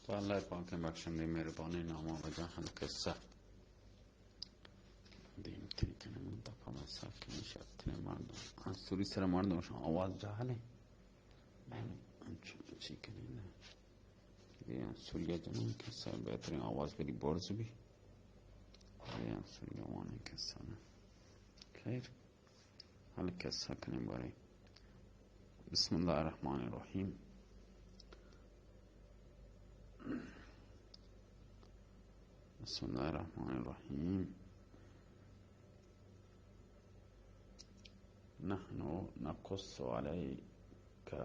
پہ اللہ پاکیں بخشندہ مہربانیں نام ءَ وجہ ہم قصہ دیم تری کنیں من دفعہ میں سب کنیں شرطیں مردم انسوری سر مردم شان آواز جہلیں۔ انچو چی کنیں نا؟ یہ انسوری جنوں قصہ بہتریں آواز بری برز بھی۔ یہ انسوری وانیں قصہ نا۔ خیر۔ ہلکے سکنے بارے۔ بسم اللہ الرحمن الرحیم۔ بسم اللہ الرحمن الرحیم۔ نحن نقص عليك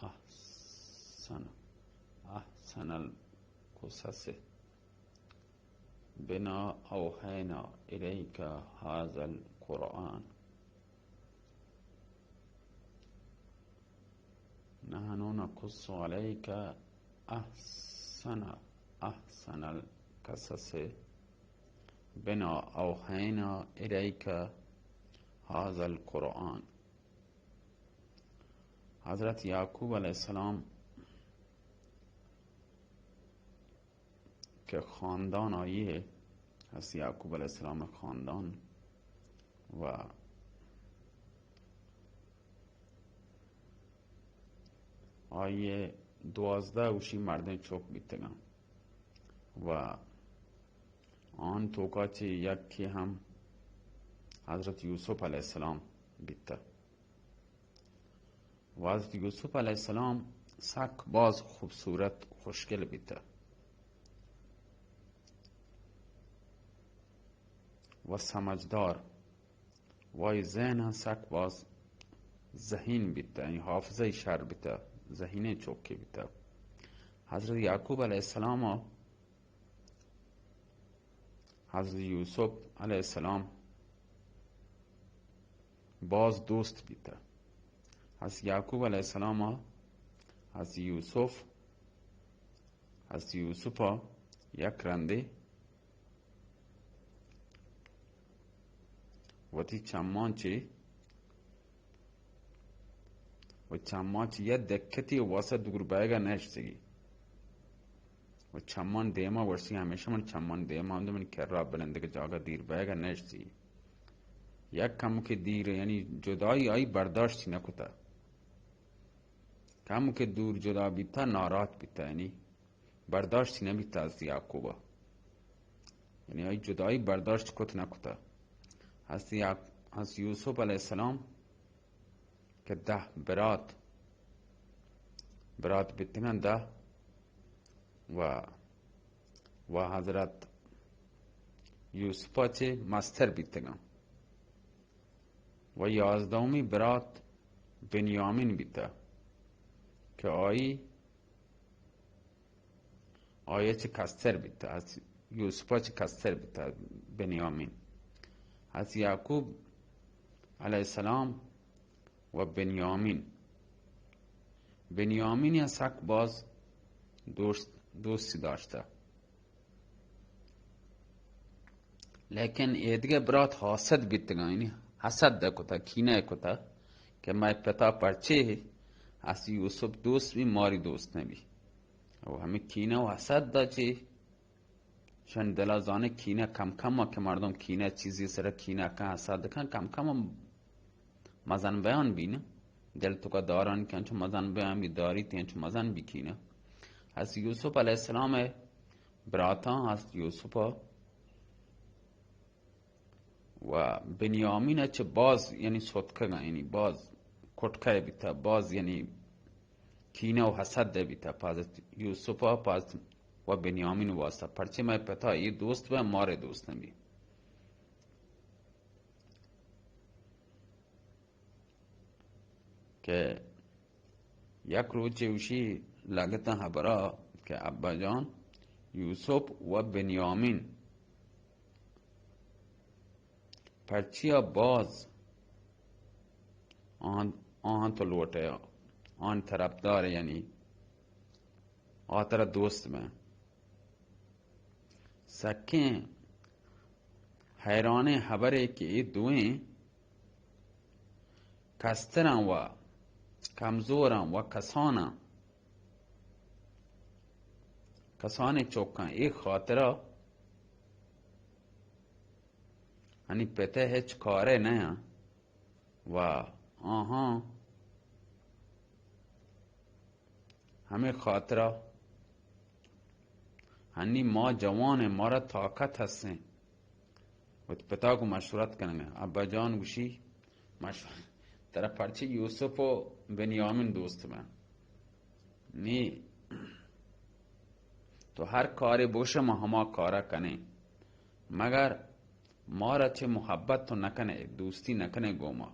أحسن، أحسن القصص بما أوحينا إليك هذا القرآن. نحن نقص عليك أحسن، أحسن القصص بما أوحينا إليك هذا القرآن. حضرت یعقوب علیہ السلام کہ خاندان آئی ءِ، حضرت یعقوب علیہ السلام ءِ خاندان و آئی ءِ دوازدہ گوشی مردیں چک بیتگاں و آن توکا چہ یکے ہم حضرت یوسف علیہ السلام بیتہ۔ و حضرت یوسف علیہ السلام سک باز خوبصورت خوشگل بیتہ و سمجھدار و آئی ذہن ہم سک باز ذہین بیتہ، یعنی حافظہ شر بیتہ، ذہینیں چوکے بیتہ۔ حضرت یعقوب علیہ السلام حضرت یوسف علیہ السلام باز دوست بیتہ۔ حضرت یعقوب علیہ السلام ءَ حضرت یوسف، حضرت یوسف ءَ یک رندے وتی چمان چہ و چماں چہ یک دکتی واسطہ دور بئیگ ءَ نشتگی۔ و چمان دیما ورسی ہمیشہ من چمان دیما ہم من کرا بلندگ جاگہ دیر بئیگ ءَ نشتگی۔ یک کمکے دیر، یعنی جدائی آئی برداشت نہ کتا۔ کمکے دور جدا بیتا، ناراحت بیتا، یعنی برداشت نہ بیتا از یعقوبا۔ یعنی آئی جدائی برداشت کت نہ کتا۔ حضرت یعق-، حضرت یوسف علیہ السلام کہ دہ برات، برات بیتگاں دہ و، و حضرت یوسف ءَ چہ مستر بیتگاں و یازدہمی برات بنیامین بیتہ کہ آئی آئی ءَ چہ کستر بیتہ، از یوسف ءَ چہ کستر بیتہ بنیامین۔ از یعقوب علیہ السلام و بنیامین، بنیامین ءَ سک باز دوست، دوستی داشتہ۔ لیکن ایدگہ برات حاسد بیتگاں، یعنی حسد کتا، کینہ کتا کہ مئے پتا پرچے از یوسف دوست بی، ماری دوست نبی۔ و ہمے کینہ و حسد دا چی شن دلا زانے کینہ کم کم کہ مردم کینہ چیزی سر کینہ کن، حسد کن، کم کم مزن بیان بی نہ۔ دل تو کا داران کہ انچو مزن بیان بی، داری تی انچو مزن بی کینہ۔ از یوسف علیہ السلام براتاں، از یوسف و بنیامین چہ باز، یعنی ستکگاں، یعنی باز کٹکہ بیتہ، باز یعنی کینہ و حسد بیتہ پہ حضرت یوسف و پہ حضرت و بنیامین واسطہ۔ پرچے مئے پتا اے دوست بہ، مارے دوست نبی۔ کہ یک روچے اوشی لگتاں ہبرا کہ ابا جان، یوسف و بنیامین پرچیا باز آہاں، آہاں تو لوٹے، آن طرفدار، یعنی آ ترا دوست بہ۔ سکیں حیرانیں ہبرے کہ اے دوئیں کستراں و کمزوراں و کساناں کسانیں چکاں، اے خاطرہ ہنی پتہ ہچ کارے نیاں و آہاں ہمے خاطرہ ہنی ما جوان ایں، مارا طاقت ہستیں، وت پتا گوں مشورت کنگا۔ ابا جان گوشی، مش-، ترا پرچے یوسف و بنیامین دوست بن؟ نی، تو ہر کارے بوش، ما ہما کارا کنیں، مگر مارا چہ محبت تو نکنے، دوستی نکنے گوں ما۔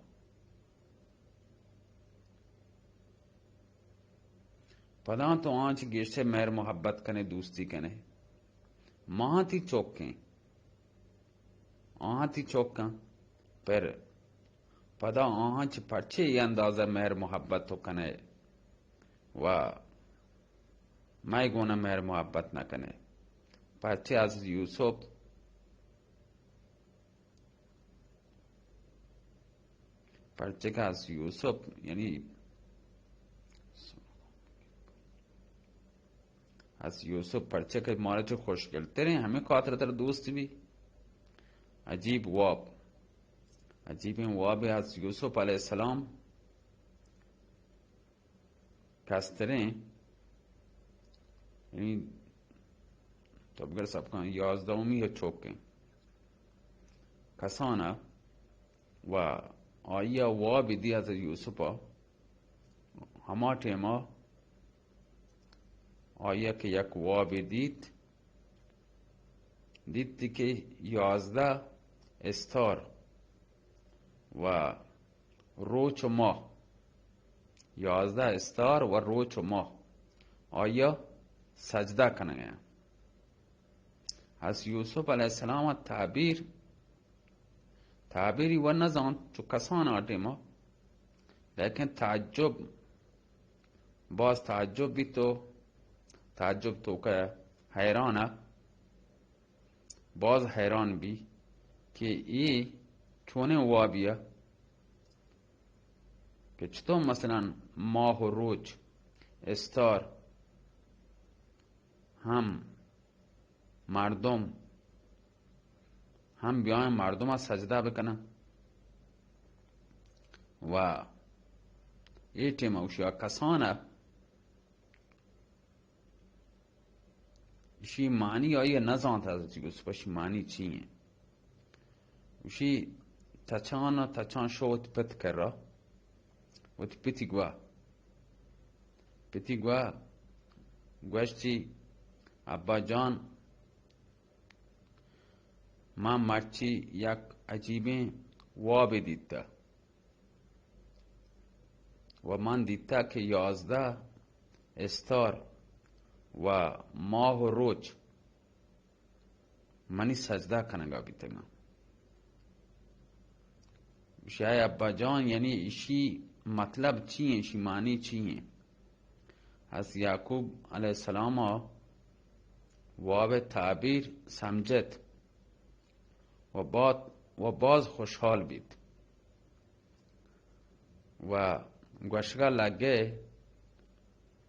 پدا تو آنچ گیشتر مہر محبت کنے، دوستی کنے۔ ماں تی چوکیں، آہاں تی چوکاں، پر پدا آہاں چہ پرچے اے اندازہ مہر محبت تو کنے و مئے گونا مہر محبت نہ کنے؟ پرچے از یوسف، پرچے کہ از یوسف، یعنی از یوسف پرچے کہ مارا چہ خوشگلتریں، ہمے خاطر تر دوست بی۔ عجیب واب، عجیبیں وابے۔ از یوسف علیہ السلام کستریں، یعنی تو بگر سبکاں یازدہمی یا چوکیں کسانا و آئی ء واب دی حضرت یوسف ء، ہما ٹیم ء آئی ء کہ یک وابے دیت، دیت کہ یازدہ استار و روچ و ماہ، یازدہ استار و روچ و ماہ آئی ء سجدہ کنگ ء۔ از یوسف علیہ السلام ء تعبیر، تعبیری و نزانت چو کسان آ ٹیم ء، لیکن تعجب، باز تعجب بیت و تعجب توکا حیران ء، باز حیران بی کہ اے چونیں وابی ء کہ چطور مثلاً ماہ و روچ، استار ہم مردم ہم بیاین مردم ء سجدہ بکنن و اے ٹیم ء اوشی ء کسان ء ایشی معنی آئی ء نہ زانت، حضرت یوسف، ایشی معنی چی انت؟ ایشی تچان ء تچان شو وتی پت کرا، وتی پتی گوا، پتی گوا گوشتی، ابا جان، من مرچی یک عجیبیں وابے دیتہ و من دیتہ کہ یازدہ استار و ماہ و روچ منی سجدہ کنگا بیتگاں۔ گوشی، اے ابا جان، یعنی ایشی مطلب چی ایں، ایشی معنی چی ایں؟ حضرت یعقوب علیہ السلام ء واب ء تعبیر سمجھت و بات-، و باز خوشحال بیت و گوشگا لگے،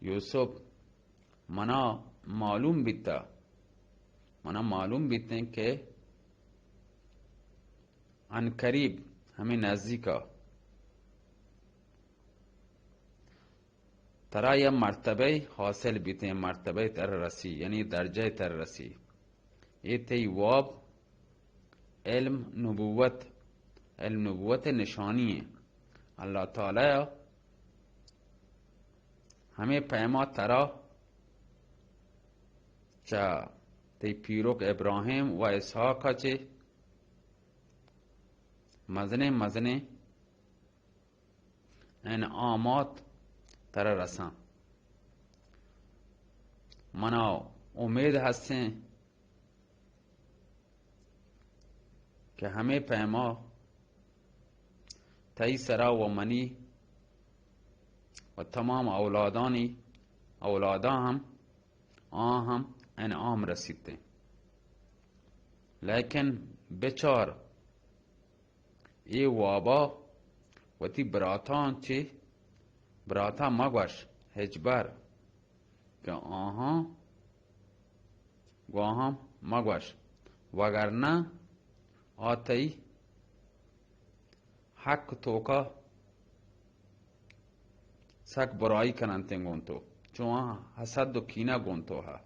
یوسف، منا معلوم بیتا، منا معلوم بیتیں کہ عنقریب، ہمیں نزدیکا، ترا یا مرتبہ حاصل بیتیں، مرتبہ تر رسی، یعنی درجہ تر رسی۔ اے تئی واب علم نبوت، علم نبوت نشانی ہیں۔ اللہ تعالی ہمیں پیما ترا چہ تئی پیرک ابراہیم و اسحاق چہ مزنیں مزنیں انعامات ترا رساں۔ منا امید ہستیں کہ ہمے پیما تئی سرا و منی و تمام اولادانی اولاداں ہم، آ ہم انعام رسیتیں۔ لیکن بچار، اے وابا وتی براتاں چہ، براتاں مگوش ہچبر کہ آہاں گواہاں مگوش، وگرنہ آ تئی حق توکا سک برائی کننتیں گوں تو، چو آ حسد و کینہ گوں تو ہا۔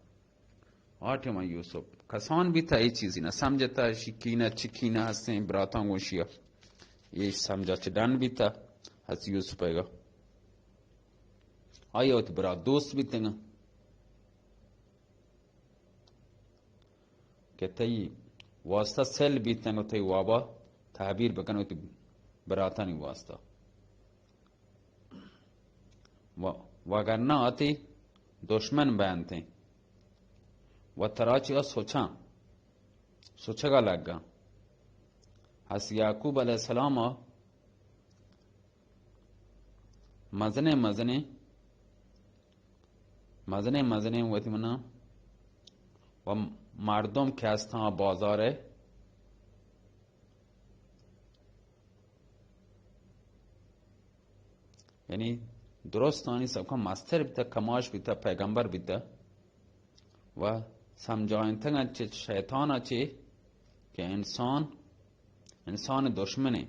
آ ٹیما یوسف کسان بیتا، اے چیزی نہ سمجھتا، اشی کینہ چی کینہ ہستیں، براتاں گوشیا اے سمجھا چہ ڈن بیتا۔ حضرت یوسف ایگا آیا وتی برات دوست بیتنگا کہ تئی واسطہ سل بیتن و تئی وابا تعبیر بکن وتی براتانی واسطہ۔ و-، وگرنہ آ تئی دشمن بینتیں و ترا چیا سوچاں، سوچگا لگاں۔ حضرت یعقوب علیہ السلام مزنیں مزنیں، مزنیں مزنیں وتی منا و مردم کہ ہستاں بازار، یعنی درستانی سبکا مستر بیتا، کماش بیتا، پیغمبر بیتا و سمجھائنتگا چہ شیطانا چہ کہ انسان، انسان دشمنے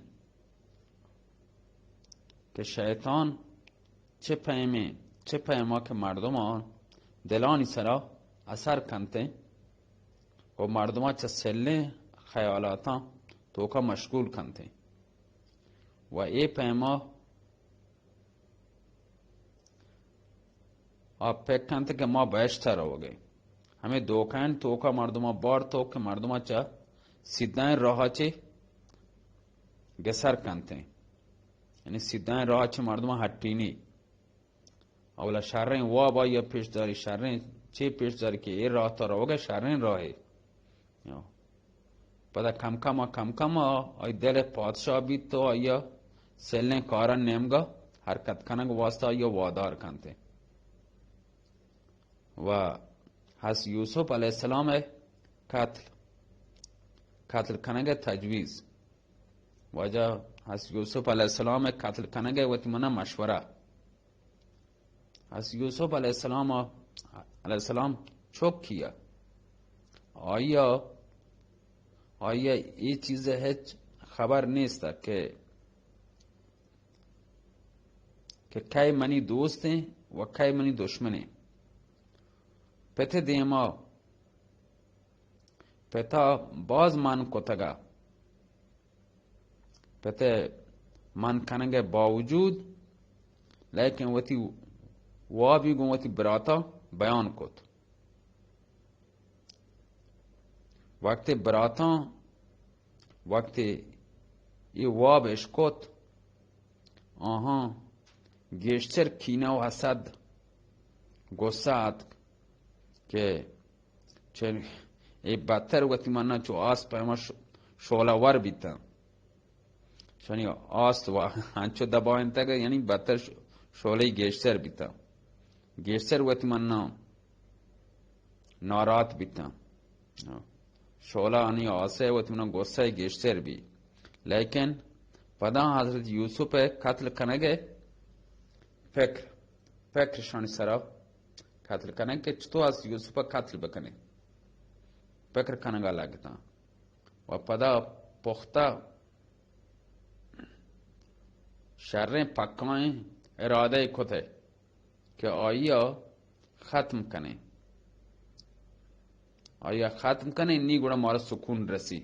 کہ شیطان چہ پیمیں، چہ پیما کہ مردماں دلانی سرا اثر کنتیں و مردماں چہ سلیں خیالاتاں توکا مشغول کنتیں و اے پیما آ پک کنت کہ ما بہشت ء روگ ء۔ ہمے دوکین توکا مردماں بارت و کہ مردماں چہ سیدھائیں راہ چہ گسر کنتیں، یعنی سیدھائیں راہ چہ مردماں ہٹینی۔ اولا شریں واب آئی پیش داری، شریں چے پیش داری کہ اے راہ تا روگ ء شریں راہے۔ پدا کم کم ء کم کم ء آئی دل پادشاہ بیت و آئی ء سلیں کارن نیمگا حرکت کنگ واسطہ آئی ء وادار کنت۔ و حضرت یوسف علیہ السلام ء قتل، قتل کنگ ء تجویز۔ واجہ حضرت یوسف علیہ السلام ء قتل کنگ ء وتی منا مشورہ۔ حضرت یوسف علیہ السلام، علیہ السلام چک کیا؟ آیا، آیا اے چیز ہچ خبر نیست کہ، کہ کئے منی دوستیں و کئے منی دشمنیں۔ پت دیما، پتا باز من کتگا، پت من کنگ ء باوجود، لیکن وتی وابی گوں وتی براتا بیان کت۔ وقتی براتاں، وقتی اے واب اشکت، آہاں گیشتر کینہ و حسد، غصہ اتک کہ چہ اے بدتر وتی منا چو آس پیما ش-، شعلہ ور بیتاں۔ شانی آس و انچو دبائنتگ، یعنی بدتر ش-، شعلہ گیشتر بیتاں۔ گیشتر وتی منا ناراحت بیتاں۔ شعلہ آنی آسے وتی منا غصہ گیشتر بی۔ لیکن پدا حضرت یوسف ء قتل کنگ ء فکر، فکر شانی سرا قتل کنگ کہ چطور از یوسف ء قتل بکنے، فکر کنگا لگتاں۔ و پدا پختہ شریں پکائیں ارادہ کتے کہ آئی ء ختم کنیں، آئی ء ختم کنیں، نی گڑا مارا سکون رسی۔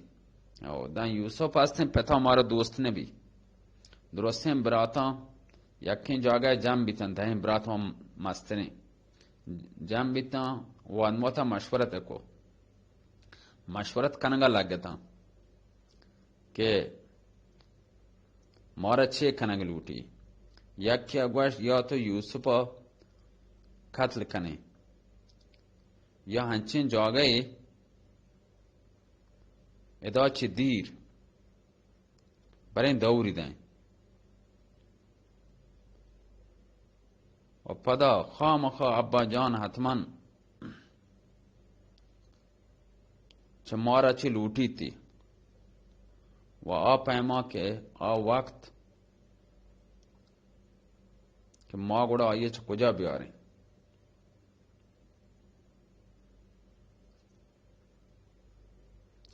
او داں یوسف ہستیں پتا مارا دوست نہ بی۔ درستیں براتاں یکیں جاگہ جم بیتن، دہیں برات ہم مستریں جم بیتاں، وانموتا مشورت کو، مشورت کنگا لگتاں کہ مارا چے کنگ لوٹی؟ یکے ء گوشت، یا تو یوسف ء قتل کنے، یا ہنچیں جاگہے ادا چہ دیر بریں دوری دیں۔ و پدا خامخا ابا جان حتماً چہ مارا چہ لوٹیتی و آ پیما کہ آ وقت کہ ما گڑا آئی ء چہ کجا بیاریں؟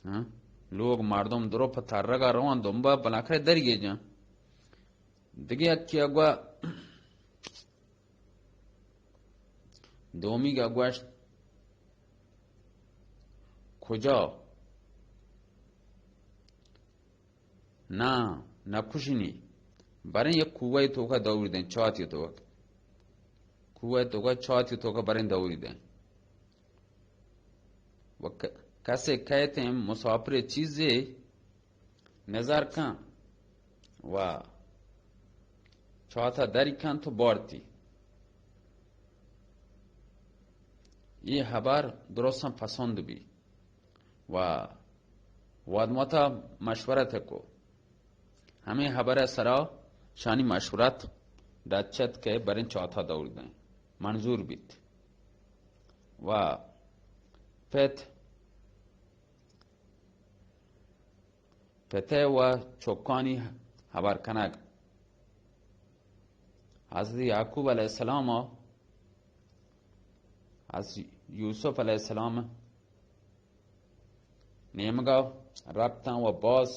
ہاں؟ لوگ مردم درو پہ ترگا روان دنبا، بالاخرہ دریگے جان. دگہ یکی اگوا دومی گا گوشت، کجا؟ نہ، نہ کشنی. بریں یک کوہے توکا دور دیں، چاتی توکا. کوہے توکا، چاتی توکا بریں دور دیں. و ک-، کسے کئیت مسافر چیزے نظر کن و چاتا دری کن تو بارتی. یہ ہبر درستاں پسند بی و وادماتا مشورت کو. ہمیں ہبر سرا شانی مشورت دچت کہ بریں چاتا دور دیں، منظور بیت. و پت پتہ و چکانی ہبر کنگ. حضرت یعقوب علیہ السلام از یوسف علیہ السلام نیمگا رپتن و باز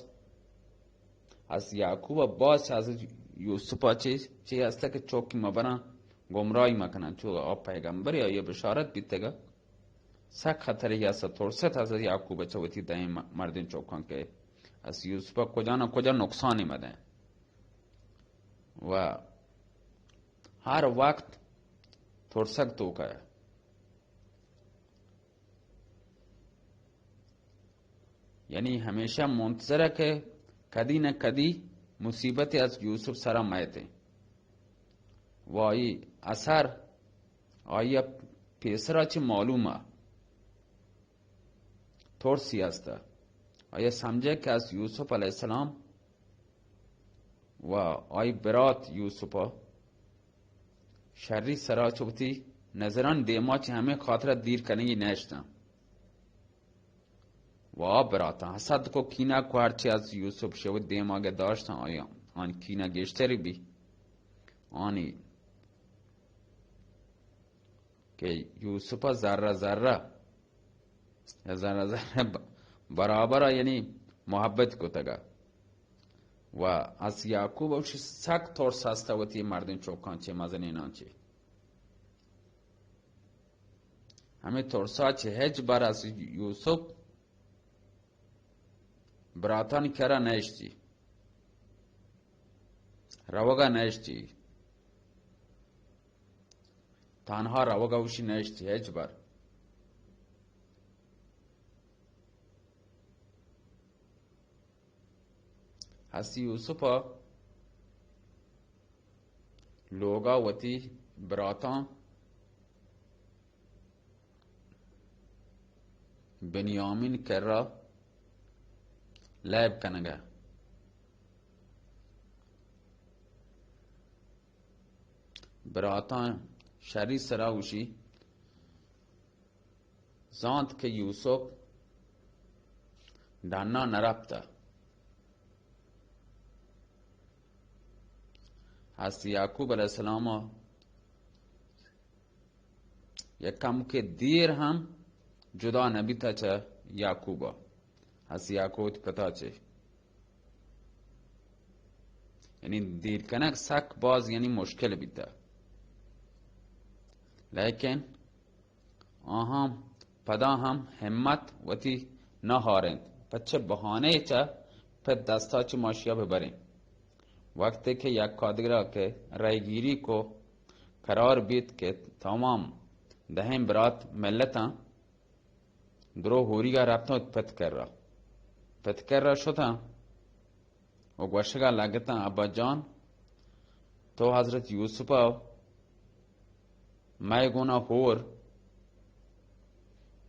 از یعقوب باز از یوسف چی، چی است کہ چوکی مبرن، گمراہی مکنن، چو آ پیغمبری آئی بشارت بیتگا. سک خطرے است، ترست حضرت یعقوب چہ وتی دائیں م-، مردین چوکاں کہ از یوسف کجا نہ کجا نقصانی مدیں. و ہر وقت ترسگ توکا. یعنی ہمیشہ منتظر کہ کدی نہ کدی مصیبت از یوسف سرا میتیں. و آئی اثر آئی پیسرا چہ معلوم ء ترسی است. آئی سمجھے کہ از یوسف علیہ السلام و آئی برات یوسف ء شری سرا چہ وتی نظران دیما چہ ہمیں خاطرہ دیر کنگی نیشتن. و آ براتاں حسد کو، کینہ کو، ہرچی از یوسف شود دیما گہ داشتن، آیا آن کینہ گیشتری بی. آنی کہ یوسف ء ذرہ ذرہ، یا ذرہ ذرہ ب-، برابر ء یعنی محبت کتگ ء. و از یعقوب اوشی سک ترس است وتی مردین چوکاں چے، مزنیناں چے. ہمیں ترسا چے ہچ بر از یوسف براتانی کرا نشتی، روگا نشتی، تنہا روگا اوشی نشتی ہچ بر. ہستی یوسف ء لوگا وتی براتاں بنیامین کرا لیب کنگا. براتاں شری سرا اوشی زانت کہ یوسف ڈنا نہ رپتہ. حضرت یعقوب علیہ السلام یک کمکے دیر ہم جدا نہ بیتہ چہ یعقوب ء، حضرت یعقوب وتی پتا چے. یعنی دیر کنگ سک باز یعنی مشکل بیتہ، لیکن آہاں پدا ہم ہمت وتی نہ ہارینت، پچہ بہانے چہ پت دستا چہ ماشیا ببریں. وقتے کہ یک آدگرا کہ رہگیری کو قرار بیت کہ تمام دہیں برات ملتاں درو ہوریگا رپتاں پت کرا. پت کرا شتاں و گوشگا لگتاں، ابا جان، تو حضرت یوسف ء مئے گونا ہور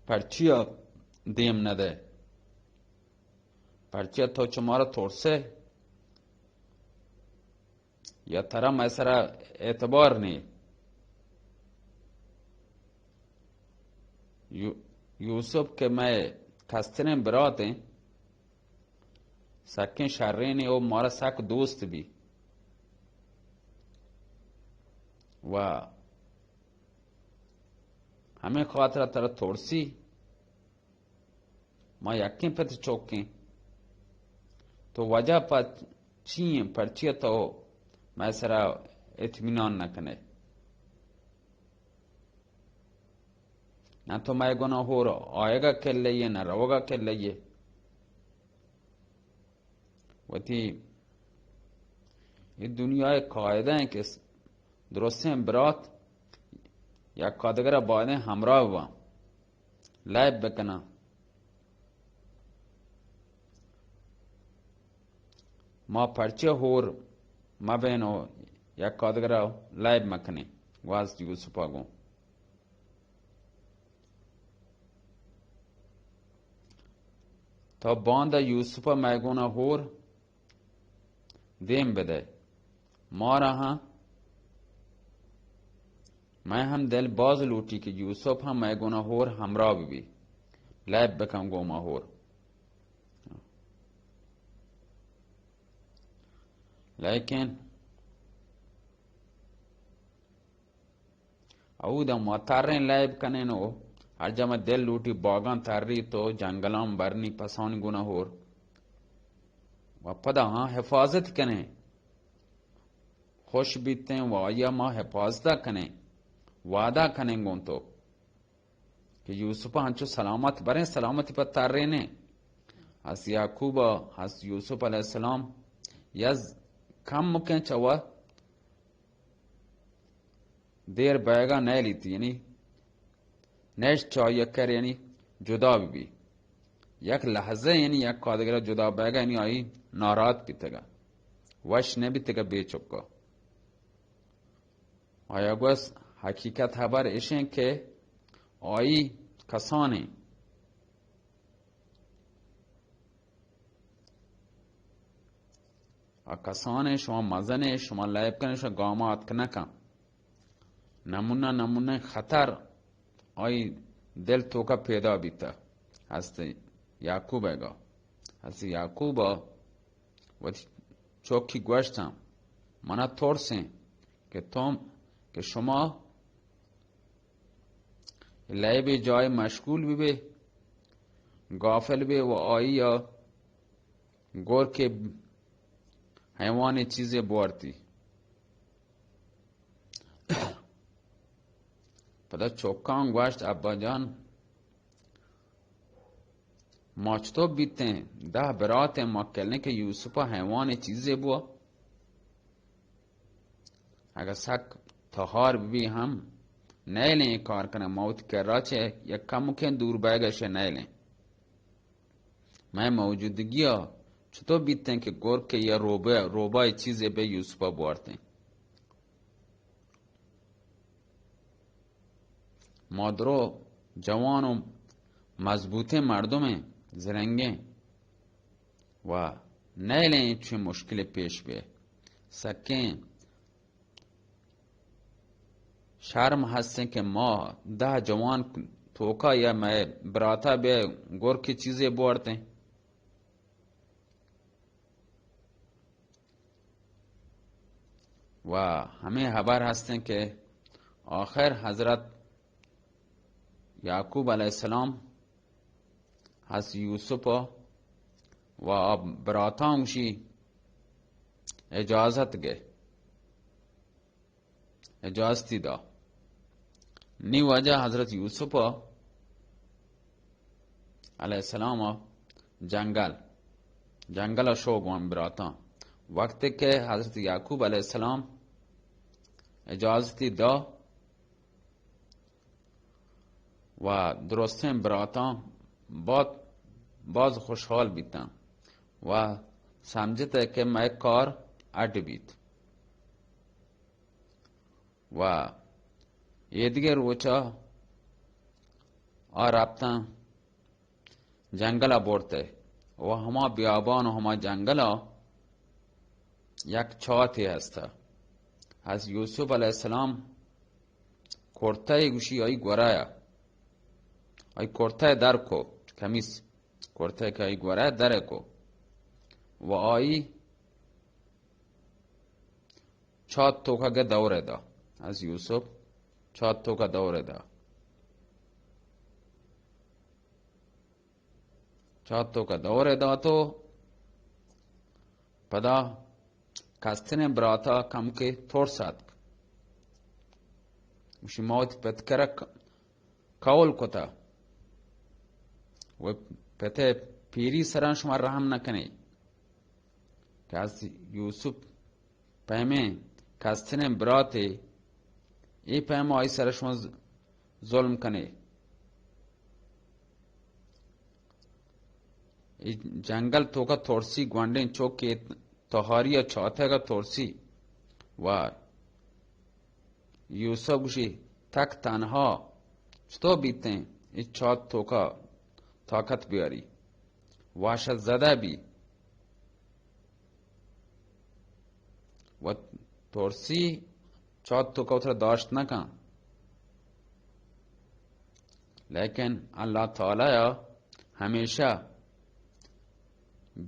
پرچیا دیم نہ دئے؟ پرچیا تو چہ مارا ترسئے؟ یا ترا مئے سرا اعتبار نی؟ یو-، یوسف کہ مئے کستریں براتیں، سکیں شریں او مارا سک دوست بی و ہمے خاطرا ترا ترسی ما یکیں پت چوکیں۔ تو وجہ پہ چی ایں؟ پرچیا تو مئے سرا اطمینان نہ کنئے؟ نہ تو مئے گونا ہور آیگا کلہ ئے، نہ روگا کلہ ئے۔ وتی اے دنیائے قاعدہ ایں کہ درستیں برات یک دگرا بایدیں ہمراہ بباں، لعب بکناں۔ ما پرچہ ہور مبین و یک دگرا لعب مکنیں، گوست یوسفا گوں۔ تو باندا یوسفا مئے گونا ہور دیم بدئے۔ مارا ہم، مئے ہم دل باز لوٹی کہ یوسف ہم مئے گونا ہور ہمراہ ببی، لعب بکن گوں ما ہور۔ لیکن اود ما تریں لعب کنیں و ہر جا ما دل لوٹی باگاں تری تو جنگلاں برنی پسانی گونا ہور و پدا ہاں حفاظت کنیں، خوش بیتیں و آیا ما حفاظت کنیں، وعدہ کنیں گوں تو کہ یوسف انچو سلامت بریں، سلامتی پہ ترینیں۔ حضرت یعقوب، حضرت یوسف علیہ السلام یز کم مکیں چوا دیر بیگا نیلیت، یعنی نیش چاہی کر، یعنی جدا ببی۔ یک لحظہ، یعنی یک کادگر جدا بیگا، یعنی آئی ناراحت بیتگا، وش نبیتگا بے چکا۔ آیا گوس حقیقت خبر اشیں کہ آئی کسانیں آ کسانیں، شما مزنیں، شما لیب کنیں، شما گاما اتک نکن۔ نمونہ نمونہ خطر آئی دل توکا پیدا بیتا۔ حضرت یعقوب ء گا، حضرت یعقوب ء وتی چوکی گوشتاں، منا ترسیں کہ تو، کہ شما لیبے جای مشغول ببے، غافل بے و آئی ء گور کہ حیوانے چیزے بوارتی۔ پدا چوکاں گوشت، ابا جان، ما چطور بیتیں؟ دہ براتیں، ما کلیں کہ یوسف ء حیوانے چیزے بوا۔ اگہ سک تہار بی ہم نیلیں اے کار کنگ، ما وتی کرا چہ یک کمکیں دور بئیگ ء شہ نیلیں۔ مئے موجودگی ء چطور بیتیں کہ گور کہ یا روبہ، روبائی چیزے بہ یوسف ء بوارتیں؟ ما درو جوان و مضبوطیں مردمیں، زرنگیں و نیلیں چویں مشکلے پیش بے۔ سکیں شرم ہستیں کہ ما دہ جوان توکا یا مئے براتا بے گور کہ چیزے بوارتیں۔ و ہمیں خبر ہستیں کہ آخر حضرت یعقوب علیہ السلام حضرت یوسف و آ براتاں گوشی اجازت گے، اجازتی دا۔ نی واجہ حضرت یوسف علیہ السلام جنگل، جنگل شو گوان براتاں۔ وقت کہ حضرت یعقوب علیہ السلام اجازتی دا، و درستیں براتاں باز، باز خوشحال بیتاں و سمجھتے کہ مئے کار اڈ بیت۔ و ایدگہ روچا آ رپتاں جنگل ء برت ء و ہما بیابان و ہما جنگل ء یک چاتے ہست۔ حضرت یوسف علیہ السلام کرتہ ء گوشی آئی گورا ء، آئی کرتہ ء در کو، کمیس کرتہ ء کہ آئی گورا ء در کو و آئی چات توکا گہ دور ء دا۔ حضرت یوسف چات توکا دور ء دا۔ چات توکا دورے داتو، پدا کستریں براتا کمکے ترس اتک۔ گوشی، ما وتی پت کرا ک-، قول کتا، و پتے پیری سرا شما رحم نہ کنے کہ از یوسف پیمیں کستریں براتے، اے پیم آئی سرا شما ز-، ظلم کنے۔ اے جنگل توکا ترسی، گونڈیں چوکے تہاری ء چاتگ ء ترسی۔ و یوسف گوشی، تک تنہا چطور بیتیں اے چات توکا طاقت بیاری؟ وحشت زدہ بی و ترسی، چات توکا اترا داشت نہ کن۔ لیکن اللہ تعالی ء ہمیشہ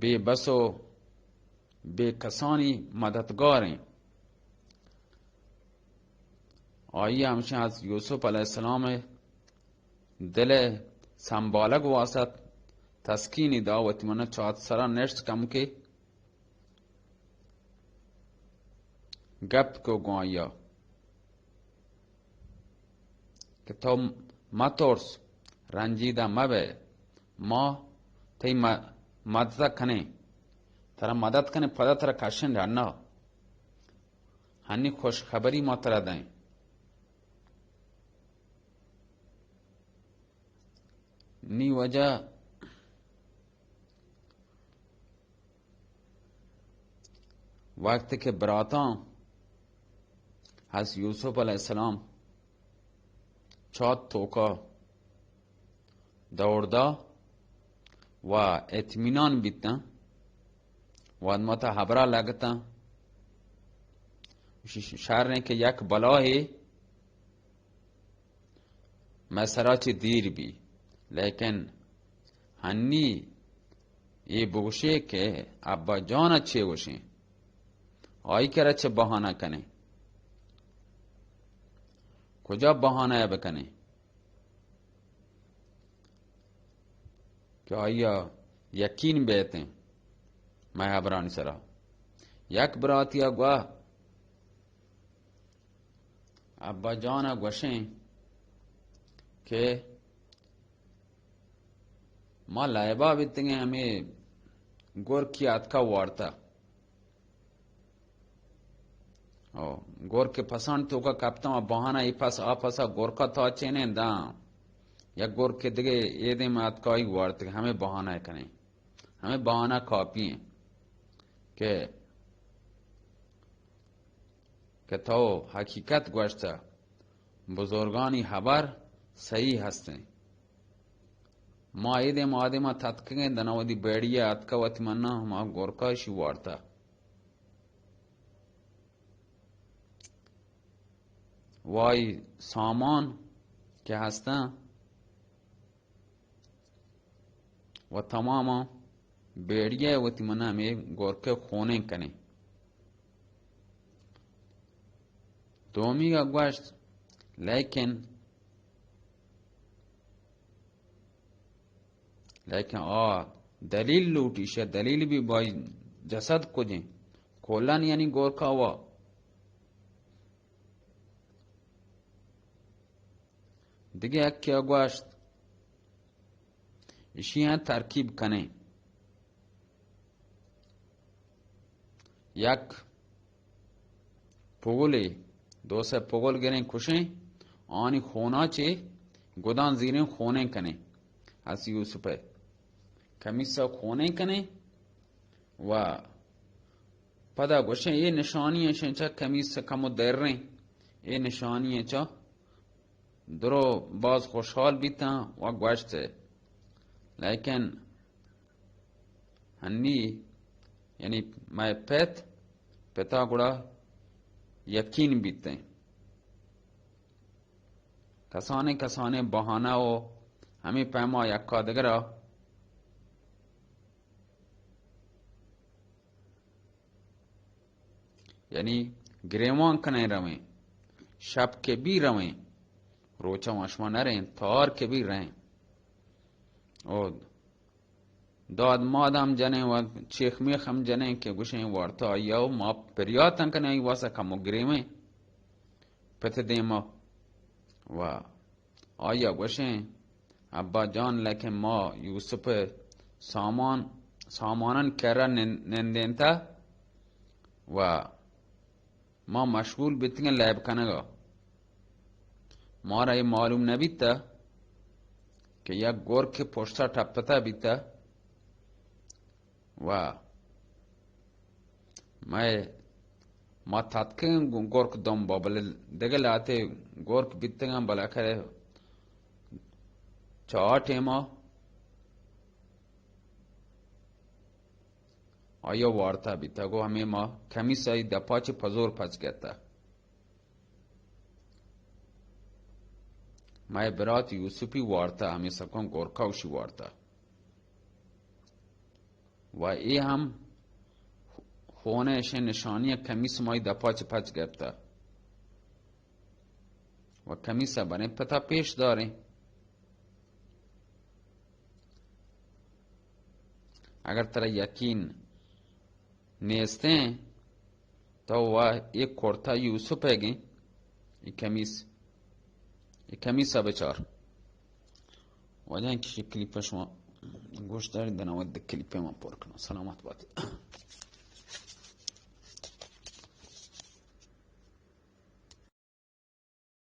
بے بس و بے کسانی مددگاریں۔ آئی ہمشہ از یوسف علیہ السلام دل سنبالگ واسط تسکینی دا، وتی منا چات سرا نشت کم کے گپ کو گوایا کہ تو مترس، رنجیدہ مبے، ما تئی م-، مدد کنیں، ترا مدد کنیں، پدا ترا کشن ڈنا۔ ہنی خوشخبری ما ترا دیں۔ نی وجہ وقت کہ براتاں از یوسف علیہ السلام چات توکا دور دا و اطمینان بیتاں و ماتا ہبرا لگتاں، ش-، شر ایں کہ یک بلاہے مئے سرا چہ دیر بی، لیکن ہنی اے بگوشے کہ ابا جان ء چے گوشیں؟ آئی کرا چہ بہانہ کنیں؟ کجا بہانہ ء بکنیں کہ آئی ء یقین بیتیں مئے ہبرانی سرا؟ یک براتی ء گواہ ابا جان ء گوشیں کہ ما لائبا بیتگیں، ہمے گرکی آتکا وارتا۔ او، گرک پسان توکا کپتاں، بہانہ ای پس آ پسا گرکا تا چینیں داں۔ یک گرک دگہ اے دیم آتکا ای وارتگ، ہمے بہانہ کنیں۔ ہمے بہانہ کافی ہیں کہ کہ تو حقیقت گوشتہ، بزرگانی حبر صحیح ہستیں۔ ما اے دیم آدما تتکگیں، دنا وتی بیڑی ء اتکہ وتی منا ہما گورکا اشی وارتہ۔ وائی سامان کہ ہستاں، و تماما بیڑیہ وتی منا ہمے گورکے خونیں کنیں۔ دومیگا گوشت، لیکن، لیکن آ دلیل لوٹی، شہ دلیل بھی بائی جسد کجیں، کولن یعنی گورکا وا۔ دگہ یکے ء گوشت، اشی ء ترکیب کنیں، یک پگلے، دو سے پگل گریں کشیں، آنی خونا چے گدان زیریں خونیں کنیں، از یوسف ء کمیس ء خونیں کنیں و پدا گوشیں، اے نشانی ایں چہ کمیس کمو دریں، اے نشانی ایں چہ درو باز خوشحال بیتاں و گوشت، لیکن ہنی، یعنی مئے پت، پتا گڑا یقین بیتیں۔ کسانیں کسانیں بہانہ و ہمے پیما یکا دگرا یعنی گریوان کنیں رویں، شپ کہ بی رویں، روچا ما شما نریں، تار کہ بی رہیں۔ او داد ماد ہم جنیں و چیخ میخ ہم جنیں کہ گوشیں وارتا آئی ءَ و ما پریاتاں کنیں آئی واسا کمو گریویں پت دیما و آئی ءَ گوشیں، ابا جان، لیکن ما یوسف سامان، سامانن کرا نن-، نندینتا و ما مشغول بیتگیں لیب کنگا۔ مارا اے معلوم نہ بیتا کہ یک گرک پشتا ٹپتا بیتا و مئے، ما تتکیں گرک دمبا، بلے دگہ لاتے گرک بیتگاں، بلے کرے چا ٹیما آیا وارتا بیتا، گو ہمیں ما کمیس آئی دپا چہ پزور پچ گتا۔ مئے برات یوسفی وارتا، ہمیں سکوں گورکا وشی وارتا۔ و اے ہم خونہ اشیں نشانی کمیس مائی دپا چہ پچ گپتا۔ و کمیس بریں پتا پیش داریں۔ اگر ترا یقین نیستیں، تو وا اے کرتا یوسف ءِ گیں، اے کمیس، اے کمیس ءَ بچار۔ واجہ کہ کلیپ شما گوش دارید، دنا وقت کلیپ ما پر کناں۔ سلامت بات۔